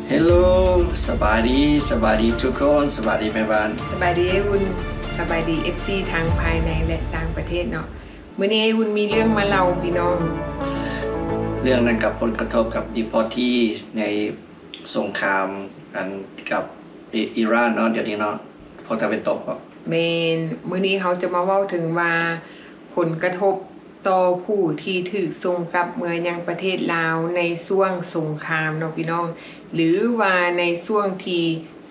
ເຮລໂລ ສະບາຍດີ ສະບາຍດີທຸກຄົນ ສະບາຍດີແມ່ບ້ານ ສະບາຍດີອ້າຍອຸ່ນ ສະບາຍດີເອັຟຊີທັງພາຍໃນ ແລະ ຕ່າງປະເທດເນາະ. ມື້ນີ້ອ້າຍອຸ່ນມີເລື່ອງມາເລົ່າພີ່ນ້ອງ. ເລື່ອງນັ້ນກັບຜົນກະທົບກັບ deportee ໃນສົງຄາມອັນກັບ ອີ ອີຣານເນາະ ດຽວນີ້ເນາະ ພວກຕາເວັນຕົກເນາະ. ແມ່ນ ມື້ນີ້ເຮົາຈະມາເວົ້າເຖິງວ່າ ຜົນກະທົບຕໍ່ຜູ້ທີ່ຖືກສົ່ງກັບເມືອຍັງປະເທດລາວໃນຊ່ວງສົງຄາມເນາະພີ່ນ້ອງ ຫຼືວ່າໃນຊ່ວງທີ່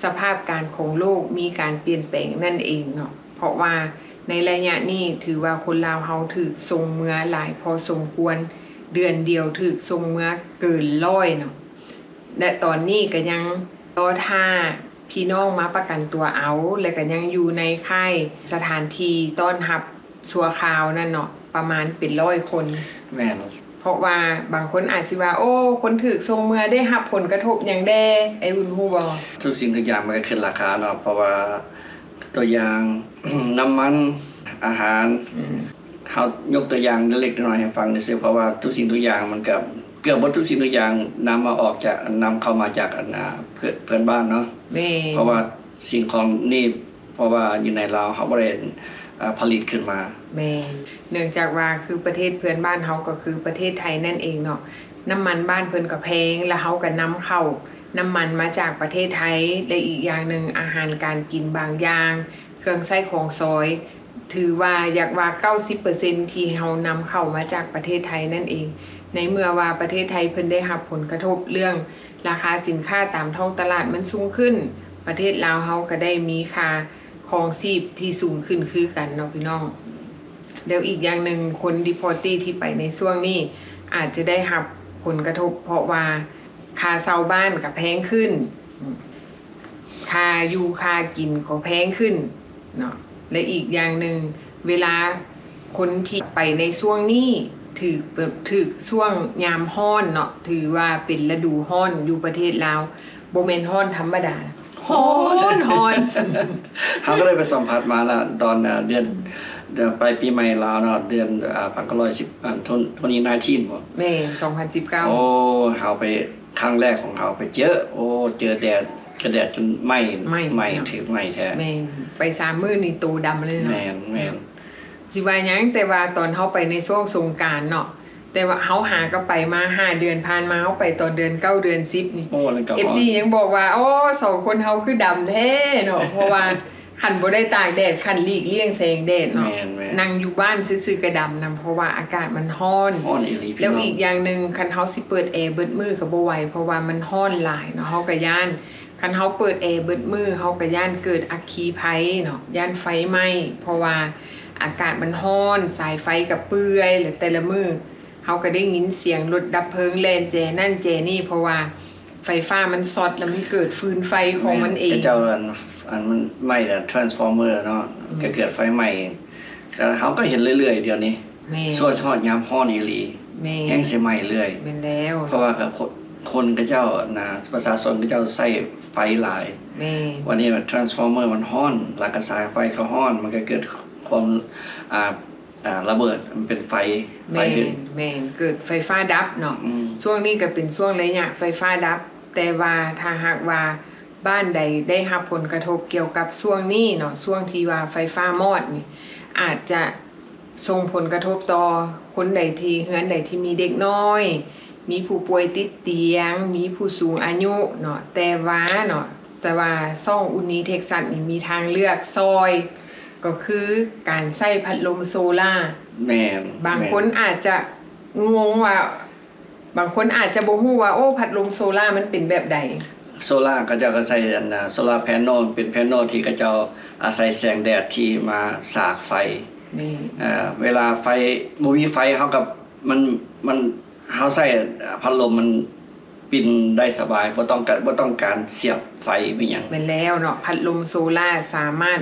ສະພາບການຂອງໂລກມີການປ່ຽນແປງນັ້ນເອງເນາະ. ເພາະວ່າໃນໄລຍະນີ້ຖືວ່າຄົນລາວເຮົາຖືກສົ່ງເມືອຫຼາຍພໍສົມຄວນ, ເດືອນດຽວຖືກສົ່ງເມືອເກີນຮ້ອຍເນາະ. ແລະ ຕອນນີ້ກໍຍັງລໍຖ້າພີ່ນ້ອງມາປະກັນຕົວເອົາ ແລະ ກໍຍັງຢູ່ໃນຄ້າຍສະຖານທີ່ຕ້ອນຮັບຊົ່ວຄາວນັ້ນເນາະ ປະມານເປັນຮ້ອຍຄົນ. ແມ່ນ. ເພາະວ່າບາງຄົນອາດຊິວ່າ ໂອ້ ຄົນຖືກສົ່ງເມືອໄດ້ຮັບຜົນກະທົບຫຍັງແດ່ ອ້າຍອຸ່ນຮູ້ບໍ່? ທຸກສິ່ງທຸກຢ່າງມັນກໍຂຶ້ນລາຄາເນາະ ເພາະວ່າ ຕົວຢ່າງ ນ້ຳມັນ ອາຫານ ອືມ ເຮົາຍົກຕົວຢ່າງເລັກໆນ້ອຍໆໃຫ້ຟັງຊື່ໆ ເພາະວ່າທຸກສິ່ງທຸກຢ່າງມັນກໍ ເກືອບໝົດທຸກສິ່ງທຸກຢ່າງນຳມາອອກຈາກ ນຳເຂົ້າມາຈາກອັນ ອ່າ ເພື່ອນ ເພື່ອນບ້ານເນາະ. ແມ່ນ. ເພາະວ່າສິ່ງຂອງນີ້ ເພາະວ່າຢູ່ໃນລາວເຮົາບໍ່ໄດ້ ອ່າ ຜະລິດຂຶ້ນມາ. ແມ່ນ. ເນື່ອງຈາກວ່າຄືປະເທດເພື່ອນບ້ານເຮົາກໍຄືປະເທດໄທນັ້ນເອງເນາະ ນ້ຳມັນບ້ານເພິ່ນກໍແພງ ແລ້ວເຮົາກໍນຳເຂົ້ານ້ຳມັນມາຈາກປະເທດໄທ ແລະ ອີກຢ່າງໜຶ່ງ ອາຫານການກິນບາງຢ່າງ ເຄື່ອງໃຊ້ຂອງສອຍ ຖືວ່າຢາກວ່າເກົ້າສິບເປີເຊັນທີ່ເຮົານຳເຂົ້າມາຈາກປະເທດໄທນັ້ນເອງ. ໃນເມື່ອວ່າປະເທດໄທເພິ່ນໄດ້ຮັບຜົນກະທົບເລື່ອງລາຄາສິນຄ້າຕາມທ້ອງຕະຫຼາດມັນສູງຂຶ້ນ, ປະເທດລາວເຮົາກໍໄດ້ມີຄ່າຄອງຊີບທີ່ສູງຂຶ້ນຄືກັນເນາະພີ່ນ້ອງ. ແລ້ວອີກຢ່າງໜຶ່ງ ຄົນ deportee ທີ່ໄປໃນຊ່ວງນີ້ ອາດຈະໄດ້ຮັບຜົນກະທົບ ເພາະວ່າຄ່າເຊົ່າບ້ານກໍແພງຂຶ້ນ, ຄ່າຢູ່ຄ່າກິນກໍແພງຂຶ້ນເນາະ ແລະ ອີກຢ່າງໜຶ່ງ ເວລາຄົນທີ່ໄປໃນຊ່ວງນີ້ ຖືກ ຖືກຊ່ວງຍາມຮ້ອນເນາະ ຖືວ່າເປັນລະດູຮ້ອນຢູ່ປະເທດລາວ ບໍ່ແມ່ນຮ້ອນທຳມະດາ ຮ້ອນ ຮ້ອນ. ເຮົາກໍໄດ້ໄປສຳຜັດມາລະ ຕອນ ເດືອນ ເດືອນປາຍປີໃໝ່ລາວເນາະ ເດືອນ ເອີ ພັນເກົ້າຮ້ອຍສິບ ອັນ twenty nineteen ບໍ? ແມ່ນ ສອງພັນສິບເກົ້າ. ໂອ້ ເຮົາໄປ ຄັ້ງແລກຂອງເຮົາໄປເຈີ້ ໂອ້ ເຈີແດດ ເຈີແດດຈົນໄໝ້ ໄໝ້ ໄໝ້ເນາະ ຖືກໄໝ້ແທ້. ແມ່ນ ໄປສາມມື້ນີ້ໂຕດຳເລີຍເນາະ. ແມ່ນ ແມ່ນ. ຊິວ່າຫຍັງ ແຕ່ວ່າຕອນເຮົາໄປໃນຊ່ວງສົງການເນາະ ແຕ່ວ່າເຮົາຫາກໍໄປມາຫ້າເດືອນ ຜ່ານມາເຮົາໄປຕອນເດືອນເກົ້າ ເດືອນສິບນີ້ ໂອ້ ເອັຟຊີຍັງບອກວ່າ ໂອ້ ສອງຄົນເຮົາຄືດຳແທ້ເນາະ ເພາະວ່າ ຄັນບໍ່ໄດ້ຕາກແດດ ຄັນຫຼີກລ່ຽງແສງແດດເນາະ ແມ່ນໆ ນັ່ງຢູ່ບ້ານຊື່ໆກໍດຳນຳ ເພາະວ່າອາກາດມັນຮ້ອນ ຮ້ອນອີ່ຫຼີ. ແລ້ວອີກຢ່າງໜຶ່ງ ຄັນເຮົາຊິເປີດແອເບິດມື້ກໍບໍ່ໄຫວ ເພາະວ່າມັນຮ້ອນຫຼາຍເນາະ ເຮົາກໍຢ້ານ. ຄັນເຮົາເປີດແອເບິດມື້ ເຮົາກໍຢ້ານເກີດອັກຄີໄພເນາະ ຢ້ານໄຟໄໝ້ ເພາະວ່າອາກາດມັນຮ້ອນ ສາຍໄຟກໍເປື່ອຍ ແລະ ແຕ່ລະມື້ເຮົາກໍໄດ້ຍິນສຽງລົດດັບເພີງແລ່ນແຈນັ້ນແຈນີ້ ເພາະວ່າ ໄຟຟ້າມັນຊັອດ ແລ້ວມັນເກີດຟືນໄຟຂອງມັນເອງ. ແມ່ນ ເຂົາເຈົ້າ ອັນ ອັນ ມັນໄໝ້ແລ້ວ transformer ເນາະ ອືມ ກໍເກີດໄຟໄໝ້ ກໍ ເຮົາກໍເຫັນເລື້ອຍໆດຽວນີ້. ແມ່ນ. ສ່ວນສະເພາະຍາມຮ້ອນອີ່ຫຼີ ແມ່ນ ແຮ່ງຊິໄໝ້ເລື້ອຍ. ແມ່ນແລ້ວ. ເພາະວ່າກໍຄົນ ຄົນເຂົາເຈົ້ານະ ປະຊາຊົນເຂົາເຈົ້າໃຊ້ໄຟຫຼາຍ. ແມ່ນ. ວັນນີ້ transformer ມັນຮ້ອນ ແລ້ວກໍສາຍໄຟກໍຮ້ອນ ມັນກໍເກີດຄວາມ ອ່າ ອ່າ ລະເບີດ ມັນເປັນໄຟ ໄຟຂຶ້ນ. ແມ່ນ ແມ່ນ ເກີດໄຟຟ້າດັບເນາະ. ອືມ ຊ່ວງນີ້ກໍເປັນຊ່ວງໄລຍະໄຟຟ້າດັບ ແຕ່ວ່າຖ້າຫາກວ່າບ້ານໃດໄດ້ຮັບຜົນກະທົບກ່ຽວກັບຊ່ວງນີ້ເນາະ ຊ່ວງທີ່ວ່າໄຟຟ້າມອດນີ້ ອາດຈະສົ່ງຜົນກະທົບຕໍ່ຄົນໃດທີ່ ເຮືອນໃດທີ່ມີເດັກນ້ອຍ ມີຜູ້ປ່ວຍຕິດຕຽງ ມີຜູ້ສູງອາຍຸເນາະ ແຕ່ວ່າເນາະ ແຕ່ວ່າຊ່ອງ Uni Texas ນີ້ມີທາງເລືອກຊ່ອຍ ກໍຄືການໃຊ້ພັດລົມໂຊລາ. ແມ່ນ. ບາງຄົນອາດຈະງົງວ່າ ບາງຄົນອາດຈະບໍ່ຮູ້ວ່າ ໂອ້ ພັດລົມໂຊລາມັນເປັນແບບໃດ? ໂຊລາ ເຂົາເຈົ້າກໍໃຊ້ອັນ solar panel ເປັນ panel ທີ່ເຂົາເຈົ້າອາໄສແສງແດດທີ່ມາສາກໄຟ. ແມ່ນ. ເອີ ເວລາໄຟ ບໍ່ມີໄຟ ເຮົາກໍ ມັນ ມັນ ເຮົາໃຊ້ ອາ ພັດລົມມັນປິ່ນໄດ້ສະບາຍ ບໍ່ຕ້ອງການ ບໍ່ຕ້ອງການສຽບໄຟມີຫຍັງ. ແມ່ນແລ້ວເນາະ ພັດລົມໂຊລາສາມາດ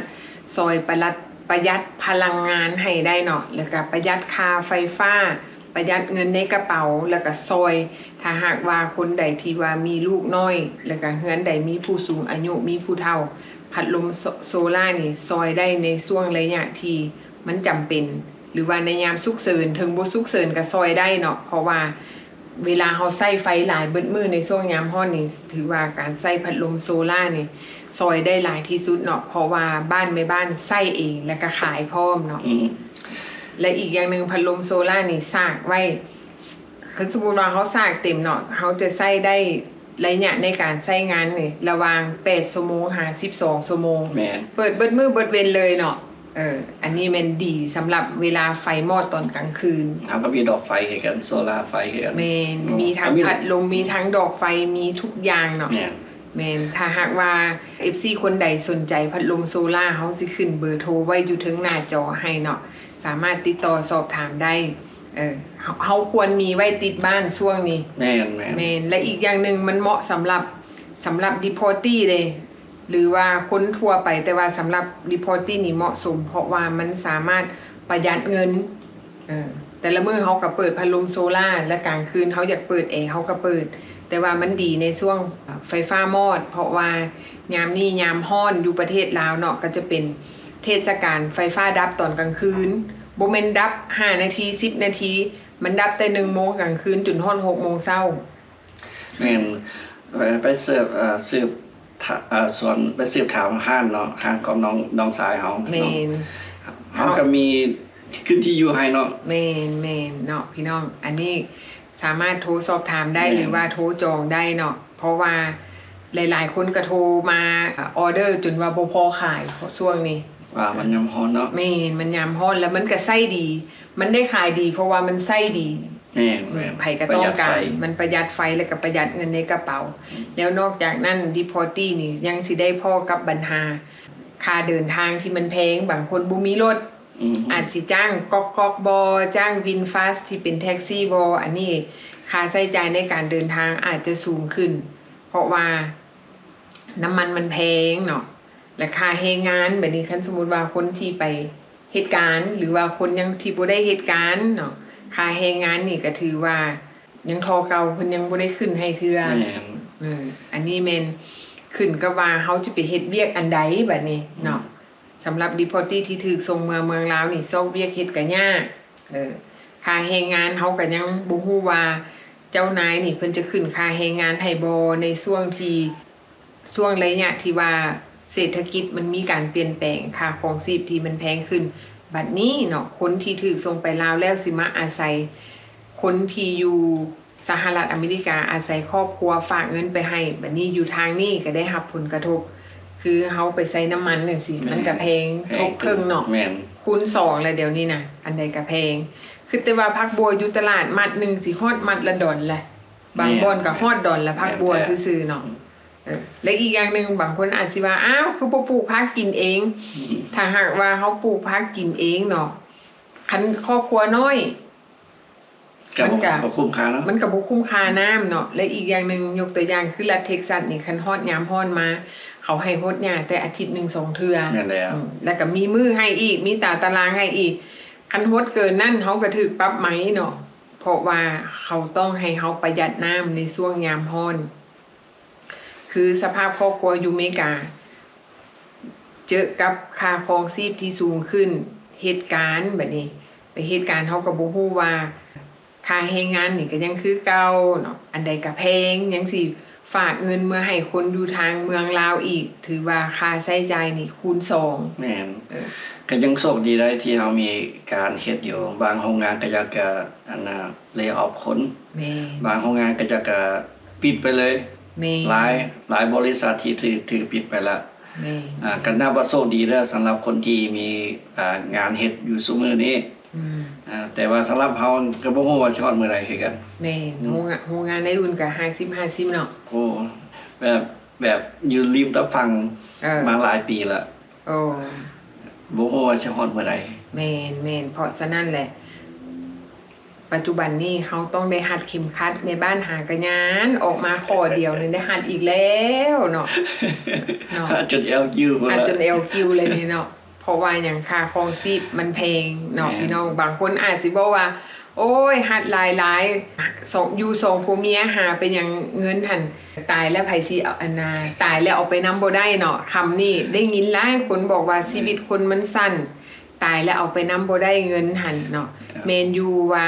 ຊ່ອຍປະລັດ ປະຢັດພະລັງງານໃຫ້ໄດ້ເນາະ ແລ້ວກະປະຢັດຄ່າໄຟຟ້າ ປະຢັດເງິນໃນກະເປົາ ແລ້ວກະຊ່ອຍ ຖ້າຫາກວ່າຄົນໃດທີ່ວ່າມີລູກນ້ອຍ ແລ້ວກະເຮືອນໃດມີຜູ້ສູງອາຍຸ ມີຜູ້ເຖົ້າ ພັດລົມໂຊ ໂຊລານີ້ຊ່ອຍໄດ້ໃນຊ່ວງໄລຍະທີ່ມັນຈຳເປັນ ຫຼືວ່າໃນຍາມສຸກເສີນ ເຖິງບໍ່ສຸກເສີນກໍຊ່ອຍໄດ້ເນາະ ເພາະວ່າ ເວລາເຮົາໃຊ້ໄຟຫຼາຍເບິດມື້ໃນຊ່ວງຍາມຮ້ອນນີ້ ຖືວ່າການໃຊ້ພັດລົມໂຊລານີ້ຊ່ອຍໄດ້ຫຼາຍທີ່ສຸດເນາະ ເພາະວ່າບ້ານແມ່ບ້ານໃຊ້ເອງ ແລ້ວກໍຂາຍພ້ອມເນາະ. ອືມ ແລະ ອີກຢ່າງໜຶ່ງ ພັດລົມໂຊລານີ້ສາກໄວ້ ຄັນສົມມຸດວ່າເຮົາສາກເຕັມເນາະ ເຮົາຈະໃຊ້ໄດ້ໄລຍະໃນການໃຊ້ງານນີ້ ລະຫວ່າງແປດຊົ່ວໂມງຫາສິບສອງຊົ່ວໂມງ. ແມ່ນ ເປີດເບິດມື້ເບິດເວັນເລີຍເນາະ. ເອີ ອັນນີ້ແມ່ນດີສຳລັບເວລາໄຟມອດຕອນກາງຄືນ. ເຮົາກໍມີດອກໄຟໃຫ້ກັນ ໂຊລາໄຟໃຫ້ກັນ. ແມ່ນ ອືມ ມີທັງ ມີ ພັດລົມ ມີທັງດອກໄຟ ມີທຸກຢ່າງເນາະ. ແມ່ນ ແມ່ນ ຖ້າຫາກວ່າເອັຟຊີຄົນໃດສົນໃຈພັດລົມໂຊລາ ເຮົາຊິຂຶ້ນເບີໂທໄວ້ຢູ່ເທິງໜ້າຈໍໃຫ້ເນາະ ສາມາດຕິດຕໍ່ສອບຖາມໄດ້. ເອີ ເຮົາ ເຮົາຄວນມີໄວ້ຕິດບ້ານຊ່ວງນີ້. ແມ່ນໆ ແມ່ນ ແລະ ອີກຢ່າງໜຶ່ງ ມັນເໝາະສຳລັບ ສຳລັບ deportee ເດ້ ຫຼືວ່າຄົນທົ່ວໄປ ແຕ່ວ່າສຳລັບ deportee ນີ້ເໝາະສົມ ເພາະວ່າມັນສາມາດປະຢັດເງິນ. ເອີ ແຕ່ລະມື້ເຮົາກໍເປີດພັດລົມໂຊລາ ແລະ ກາງຄືນເຮົາຢາກເປີດແອ ເຮົາກໍເປີດ. ແຕ່ວ່າມັນດີໃນຊ່ວງໄຟຟ້າມອດ ເພາະວ່າຍາມນີ້ຍາມຮ້ອນຢູ່ປະເທດລາວເນາະ ກໍຈະເປັນເທດສະການໄຟຟ້າດັບຕອນກາງຄືນ. ບໍ່ແມ່ນດັບຫ້ານາທີ ສິບນາທີ ມັນດັບແຕ່ໜຶ່ງໂມງກາງຄືນຈົນຮອດຫົກໂມງເຊົ້າ. ແມ່ນ ໄປ ໄປເສີບ ເອີ ສືບ ຖາ ເອີ ສວນ ໄປສືບຖາມຮ້ານເນາະ ຮ້ານຂອງນ້ອງ ນ້ອງຊາຍເຮົາເນາະ. ແມ່ນ ເຮົາກໍມີຂຶ້ນທີ່ຢູ່ໃຫ້ເນາະ. ແມ່ນໆ ເນາະ ພີ່ນ້ອງ ອັນນີ້ສາມາດໂທສອບຖາມໄດ້ ແມ່ນ ຫຼືວ່າໂທຈອງໄດ້ເນາະ ເພາະວ່າຫຼາຍໆຄົນກໍໂທມາ ອອເດີຈົນວ່າບໍ່ພໍຂາຍ ເພາະຊ່ວງນີ້ ວ່າມັນຍາມຮ້ອນເນາະ. ແມ່ນ ມັນຍາມຮ້ອນ ແລ້ວມັນກໍໃຊ້ດີ ມັນໄດ້ຂາຍດີ ເພາະວ່າມັນໃຊ້ດີ. ແມ່ນໆ ໃຜກໍຕ້ອງການ ປະຢັດໄຟ ມັນປະຢັດໄຟ ແລ້ວກໍປະຢັດເງິນໃນກະເປົາ. ອືມ ແລ້ວນອກຈາກນັ້ນ deportee ນີ້ຍັງຊິໄດ້ພໍ້ກັບບັນຫາຄ່າເດີນທາງທີ່ມັນແພງ ບາງຄົນບໍ່ມີລົດ ອືມ ອາດຊິຈ້າງກອກໆບໍ ຈ້າງວິນຟາສທີ່ເປັນແທັກຊີບໍ ອັນນີ້ຄ່າໃຊ້ຈ່າຍໃນການເດີນທາງອາດຈະສູງຂຶ້ນ ເພາະວ່ານ້ຳມັນມັນແພງເນາະ. ແລະ ຄ່າແຮງງານ ບາດນີ້ຄັນສົມມຸດວ່າຄົນທີ່ໄປເຮັດການ ຫຼືວ່າຄົນຍັງທີ່ບໍ່ໄດ້ເຮັດການເນາະ ຄ່າແຮງງານນີ້ກໍຖືວ່າຍັງທໍ່ເກົ່າ ເພິ່ນຍັງບໍ່ໄດ້ຂຶ້ນໃຫ້ເທື່ອ. ແມ່ນ ເອີ ອັນນີ້ແມ່ນຂຶ້ນກັບວ່າເຮົາຈະໄປເຮັດວຽກອັນໃດບາດນີ້ເນາະ. ອືມ ສຳລັບ deportee ທີ່ຖືກສົ່ງເມືອເມືອງລາວນີ້ ຊອກວຽກເຮັດກໍຍາກ. ເອີ ຄ່າແຮງງານເຮົາກໍຍັງບໍ່ຮູ້ວ່າເຈົ້ານາຍນີ້ເພິ່ນຈະຂຶ້ນຄ່າແຮງງານໃຫ້ບໍ່ ໃນຊ່ວງທີ່ ຊ່ວງໄລຍະທີ່ວ່າເສດຖະກິດມັນມີການປ່ຽນແປງ ຄ່າຄອງຊີບທີ່ມັນແພງຂຶ້ນ. ບັດນີ້ເນາະ ຄົນທີ່ຖືກສົ່ງໄປລາວແລ້ວຊິມາອາໄສ ຄົນທີ່ຢູ່ສະຫະລັດອາເມລິກາອາໄສຄອບຄົວຝາກເງິນໄປໃຫ້ ບັດນີ້ຢູ່ທາງນີ້ກໍໄດ້ຮັບຜົນກະທົບ ຄືເຮົາໄປໃຊ້ນ້ຳມັນຈັ່ງຊີ້ ແມ່ນ ມັນກໍແພງ ແພງ ທົບເຄິ່ງເນາະ. ແມ່ນ ຄູນສອງແລ້ວດຽວນີ້ນະ ອັນໃດກໍແພງ. ຄິດແຕ່ວ່າຜັກບົວຢູ່ຕະຫຼາດມັດໜຶ່ງຊິຮອດມັດລະດອນລະ ບາງ ແມ່ນ ບ່ອນກໍຮອດດອນລະ ແມ່ນ ຜັກບົວ ແມ່ນແທ້ ຊື່ໆເນາະ. ເອີ ແລະ ອີກຢ່າງໜຶ່ງ ບາງຄົນອາດຊິວ່າ ອ້າວ ຄືບໍ່ປູກຜັກກິນເອງ? ອືມ ຖ້າຫາກວ່າເຮົາປູກຜັກກິນເອງເນາະ ຄັນຄອບຄົວນ້ອຍ ກໍ ມັນກໍ ບໍ່ ບໍ່ຄຸ້ມຄ່າເນາະ ມັນກໍບໍ່ຄຸ້ມຄ່ານ້ຳເນາະ. ແລະ ອີກຢ່າງໜຶ່ງ ຍົກຕົວຢ່າງຄືລັດເທັກຊັສນີ້ ຄັນຮອດຍາມຮ້ອນມາ ເຂົາໃຫ້ຫົດຫຍ້າແຕ່ອາທິດໜຶ່ງສອງເທື່ອ. ແມ່ນແລ້ວ ອືມ ແລ້ວກໍມີມື້ໃຫ້ອີກ ມີຕາຕະລາງໃຫ້ອີກ. ຄັນຫົດເກີນນັ້ນ ເຮົາກໍຖືກປັບໃໝເນາະ ເພາະວ່າເຂົາຕ້ອງໃຫ້ເຮົາປະຢັດນ້ຳໃນຊ່ວງຍາມຮ້ອນ. ຄືສະພາບຄອບຄົວຢູ່ເມກາ ເຈີກັບຄ່າຄອງຊີບທີ່ສູງຂຶ້ນ ເຮັດການ ບັດນີ້ໄປເຮັດການ ເຮົາກໍບໍ່ຮູ້ວ່າຄ່າແຮງງານນີ້ກໍຍັງຄືເກົ່າເນາະ ອັນໃດກໍແພງ ຍັງຊິຝາກເງິນເມືອໃຫ້ຄົນຢູ່ທາງເມືອງລາວອີກ ຖືວ່າຄ່າໃຊ້ຈ່າຍນີ້ຄູນສອງ. ແມ່ນ ເອີ ກໍຍັງໂຊກດີໄດ໋ທີ່ເຮົາມີການເຮັດຢູ່ ບາງໂຮງງານກໍຢາກຈະ ອັນນ່າ lay off ຄົນ. ແມ່ນ ບາງໂຮງງານກໍຢາກຈະປິດໄປເລີຍ. ແມ່ນ ຫຼາຍ ຫຼາຍບໍລິສັດທີ່ຖືກ ຖືກປິດໄປລະ. ແມ່ນ ອ່າ ກໍນັບວ່າໂຊກດີເດີ ສຳລັບຄົນທີ່ມີ ອ່າ ງານເຮັດຢູ່ຊຸມື້ນີ້. ອືມ ອ່າ ແຕ່ວ່າສຳລັບເຮົາກໍບໍ່ຮູ້ວ່າຊິຮອດມື້ໃດຄືກັນ. ແມ່ນ ອືມ ໂຮງງານ ໂຮງງານໃນອຸ່ນກໍຫ້າສິບຫ້າສິບເນາະ. ໂອ້ ແບບ ແບບຢູ່ລິມຕະຝັ່ງ ເອີ ມາຫຼາຍປີລະ. ໂອ້ ບໍ່ຮູ້ວ່າຊິຮອດມື້ໃດ. ແມ່ນໆ ເພາະສະນັ້ນແຫຼະ ປັດຈຸບັນນີ້ເຮົາຕ້ອງໄດ້ຮັດເຂັມຂັດ ແມ່ບ້ານຫາກະຍານອອກມາຂໍ້ດຽວນີ້ໄດ້ຮັດອີກແລ້ວເນາະ ເນາະ ຮັດຈົນແອວກິ້ວພຸ້ນລະ ຮັດຈົນແອວກິ້ວເລີຍນີ້ເນາະ. ເພາະວ່າຫຍັງ ຄ່າຄອງຊີບມັນແພງເນາະ. ແມ່ນ ພີ່ນ້ອງ ບາງຄົນອາດຊິບອກວ່າ ໂອ້ຍ ຮັດຫຼາຍໆ ສອງ ຢູ່ສອງຜົວເມຍຫາໄປຫຍັງ ເງິນຫັ້ນຕາຍແລ້ວໃຜຊິເອົາ ອັນນ່າ ຕາຍແລ້ວເອົາໄປນຳບໍ່ໄດ້ເນາະ. ຄຳນີ້ໄດ້ຍິນຫຼາຍຄົນບອກວ່າ ອືມ ຊີວິດຄົນມັນສັ້ນ ຕາຍແລ້ວເອົາໄປນຳບໍ່ໄດ້ເງິນຫັ້ນເນາະ. ແມ່ນຢູ່ວ່າ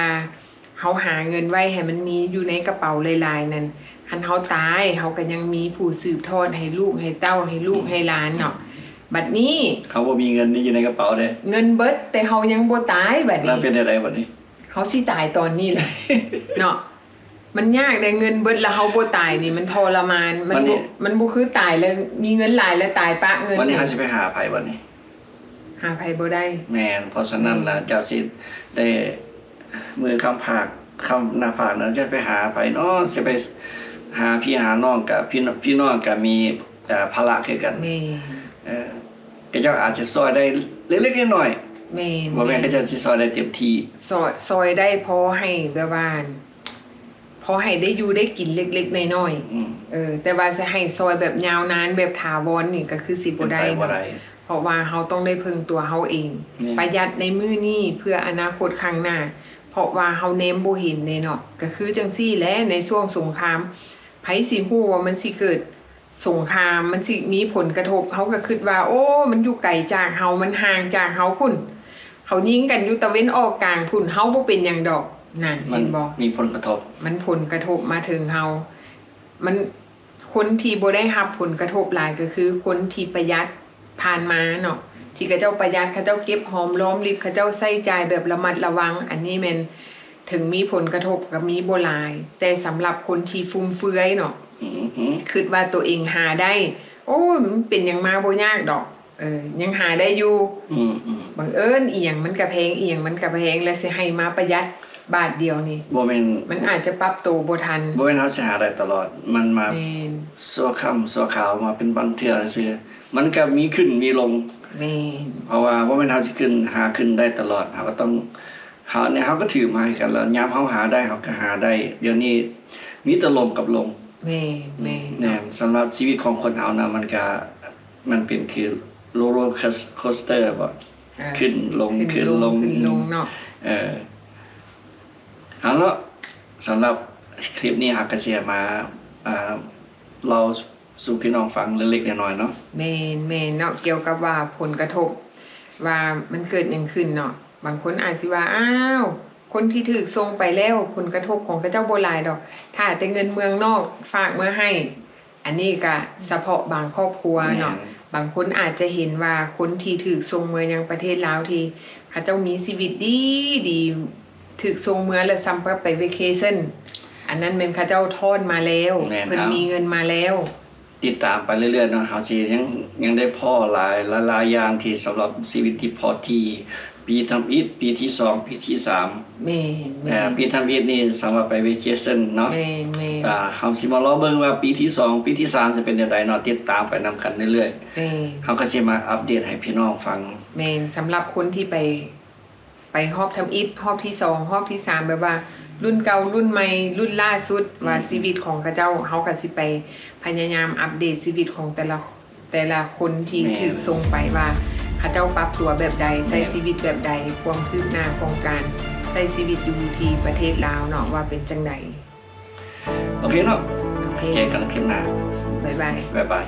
ເຮົາຫາເງິນໄວ້ໃຫ້ມັນມີຢູ່ໃນກະເປົາຫຼາຍໆນັ້ນ ຄັນເຮົາຕາຍ ເຮົາກໍຍັງມີຜູ້ສືບທອດໃຫ້ລູກໃຫ້ເຕົ້າ ໃຫ້ລູກໃຫ້ຫຼານເນາະ. ບັດນີ້ ເຮົາບໍ່ມີເງິນນີ້ຢູ່ໃນກະເປົາເດ້ ເງິນເບິດ ແຕ່ເຮົາຍັງບໍ່ຕາຍບັດນີ້ ແລ້ວເປັນແນວໃດບັດນີ້? ເຮົາຊິຕາຍຕອນນີ້ແຫຼະ ເນາະ. ມັນຍາກເດ້ ເງິນເບິດແລ້ວເຮົາບໍ່ຕາຍນີ້ ມັນທໍລະມານ ມັນບໍ່ ມັນບໍ່ຄືຕາຍແລ້ວມີເງິນຫຼາຍແລ້ວຕາຍປະເງິນ. ບັດນີ້ເຮົາຊິໄປຫາໃຜບັດນີ້? ຫາໃຜບໍ່ໄດ້. ແມ່ນ ເພາະສະນັ້ນລະ ເຈົ້າຊິໄດ້ ມື້ຄ່ຳພາກ ຄ່ຳໜ້າພາກນັ້ນ ຈະໄປຫາໃຜເນາະ? ຊິໄປຫາພີ່ຫານ້ອງ ກະ ພີ່ ພີ່ນ້ອງກະມີ ເອີ ພາລະຄືກັນ. ແມ່ນ ເອີ ຂະເຈົ້າອາດຈະຊ່ອຍໄດ້ເລັກໆນ້ອຍໆ. ແມ່ນ ບໍ່ແມ່ນຂະເຈົ້າຊິຊ່ອຍໄດ້ເຕັມທີ່. ຊ່ອຍ ຊ່ອຍໄດ້ພໍໃຫ້ແບບວ່າ ພໍໃຫ້ໄດ້ຢູ່ໄດ້ກິນເລັກໆນ້ອຍໆ. ອືມ ເອີ ແຕ່ວ່າຊິໃຫ້ຊ່ອຍແບບຍາວນານ ແບບຖາວອນນີ້ກໍຄືຊິບໍ່ໄດ້ເນາະ ເພາະວ່າເຮົາຕ້ອງໄດ້ເພິ່ງຕົວເຮົາເອງ. ແມ່ນ ປະຢັດໃນມື້ນີ້ເພື່ອອະນາຄົດຂ້າງໜ້າ ເພາະວ່າເຮົາແນມບໍ່ເຫັນເດ້ເນາະ. ກໍຄືຈັ່ງຊີ້ແຫຼະ ໃນຊ່ວງສົງຄາມ ໃຜຊິຮູ້ວ່າມັນຊິເກີດ ສົງຄາມ ມັນຊິມີຜົນກະທົບ ເຮົາກໍຄິດວ່າ ໂອ້ ມັນຢູ່ໄກຈາກເຮົາ ມັນຫ່າງຈາກເຮົາພຸ້ນ ເຂົາຍິງກັນຢູ່ຕາເວັນອອກກາງພຸ້ນ ເຮົາບໍ່ເປັນຫຍັງດອກ. ນັ້ນ ມັນເຫັນບໍ່? ມີຜົນກະທົບ ມັນຜົນກະທົບມາເຖິງເຮົາ. ມັນ ຄົນທີ່ບໍ່ໄດ້ຮັບຜົນກະທົບຫຼາຍ ກໍຄືຄົນທີ່ປະຢັດຜ່ານມາເນາະ ທີ່ເຂົາເຈົ້າປະຢັດ ເຂົາເຈົ້າເກັບຫອມລອມລິບ ເຂົາເຈົ້າໃຊ້ຈ່າຍແບບລະມັດລະວັງ ອັນນີ້ແມ່ນ ເຖິງມີຜົນກະທົບກໍມີບໍ່ຫຼາຍ ແຕ່ສຳລັບຄົນທີ່ຟຸມເຟືອຍເນາະ ອືມ ຄິດວ່າຕົວເອງຫາໄດ້ ໂອ້ຍ ມັນເປັນຫຍັງມາບໍ່ຍາກດອກ ເອີ ຍັງຫາໄດ້ຢູ່ ອືມໆ ບັງເອີນອີ່ຫຍັງມັນກະແພງ ອີ່ຫຍັງມັນກະແພງ ແລ້ວຊິໃຫ້ມາປະຢັດບາດດຽວນີ້ ບໍ່ແມ່ນ ມັນອາດຈະປັບໂຕບໍ່ທັນ. ບໍ່ແມ່ນເຮົາຊິຫາໄດ້ຕະຫຼອດ ມັນມາ ແມ່ນ ຊົ່ວຄ່ຳຊົ່ວຄາວ ມາເປັນບາງເທື່ອຊື່ ມັນກະມີຂຶ້ນມີລົງ. ແມ່ນ ເພາະວ່າບໍ່ແມ່ນເຮົາຊິຂຶ້ນ ຫາຂຶ້ນໄດ້ຕະຫຼອດ ເຮົາກໍຕ້ອງ ເຮົານີ້ເຮົາກໍຖືມາໃຫ້ກັນແລ້ວ ຍາມເຮົາຫາໄດ້ເຮົາກໍຫາໄດ້ ດຽວນີ້ມີແຕ່ລົມກັບລົງ. ແມ່ນ ແມ່ນ ແມ່ນ ສຳລັບຊີວິດຂອງຄົນເຮົານະ ມັນກະ ມັນເປັນຄືໂລເລີໂຄສເຕີບໍ່ ເອີ ຂຶ້ນລົງ ຂຶ້ນລົງ ຂຶ້ນລົງ ຂຶ້ນລົງເນາະ. ເອີ ເອົາເນາະ ສຳລັບຄລິບນີ້ເຮົາກໍຊິມາ ອ່າ ເລົ່າ ສູ່ພີ່ນ້ອງຟັງເລັກໆນ້ອຍໆເນາະ. ແມ່ນ ແມ່ນເນາະ ກ່ຽວກັບວ່າຜົນກະທົບວ່າມັນເກີດຫຍັງຂຶ້ນເນາະ ບາງຄົນອາດຊິວ່າ ອ້າວ ຄົນທີ່ຖືກສົ່ງໄປແລ້ວ ຜົນກະທົບຂອງເຂົາເຈົ້າບໍ່ຫຼາຍດອກ ຖ້າແຕ່ເງິນເມືອງນອກຝາກເມືອໃຫ້ ອັນນີ້ກະສະເພາະບາງຄອບຄົວເນາະ. ແມ່ນ ບາງຄົນອາດຈະເຫັນວ່າຄົນທີ່ຖືກສົ່ງເມືອຍັງປະເທດລາວ ທີ່ເຂົາເຈົ້າມີຊີວິດດີໆ ຖືກສົ່ງເມືອແລ້ວຊ້ຳກັບໄປເວເຄຊັນ ອັນນັ້ນແມ່ນເຂົາເຈົ້າທ້ອນມາແລ້ວ ແມ່ນ ເພິ່ນມີເງິນມາແລ້ວ. ຕິດຕາມໄປເລື້ອຍໆເນາະ ເຮົາຊິຍັງ ຍັງໄດ້ພໍ້ຫຼາຍ ຫຼາຍໆຢ່າງທີ່ສຳລັບຊີວິດທີ່ພໍ້ທີ່ ປີທຳອິດ ປີທີສອງ ປີທີສາມ. ແມ່ນ ແມ່ນ ເອີ ປີທຳອິດນີ້ສຳລັບໄປເວເຄຊັນເນາະ. ແມ່ນ ແມ່ນ ອ່າ ເຮົາຊິມາລໍເບິ່ງວ່າປີທີສອງ ປີທີສາມຈະເປັນແນວໃດເນາະ ຕິດຕາມໄປນຳກັນເລື້ອຍໆ. ແມ່ນ ເຮົາກໍຊິມາອັບເດດໃຫ້ພີ່ນ້ອງຟັງ. ແມ່ນ ສຳລັບຄົນທີ່ໄປ ໄປຮອບທຳອິດ ຮອບທີສອງ ຮອບທີສາມ ແບບວ່າລຸ້ນເກົ່າລຸ້ນໃໝ່ ລຸ້ນລ່າສຸດ ອືມ ວ່າຊີວິດຂອງເຂົາເຈົ້າ ເຮົາກໍຊິໄປພະຍາຍາມອັບເດດຊີວິດຂອງແຕ່ລະ ແຕ່ລະຄົນທີ່ ແມ່ນ ຖືກສົ່ງໄປວ່າເຂົາເຈົ້າປັບຕົວແບບໃດ ແມ່ນ ໃຊ້ຊີວິດແບບໃດ ຄວາມຄືບໜ້າຂອງການໃຊ້ຊີວິດຢູ່ທີ່ປະເທດລາວເນາະ ວ່າເປັນຈັ່ງໃດ. ໂອເຄເນາະ ໂອເຄ ເຈີກັນຄລິບໜ້າ ບາຍບາຍ ບາຍບາຍ.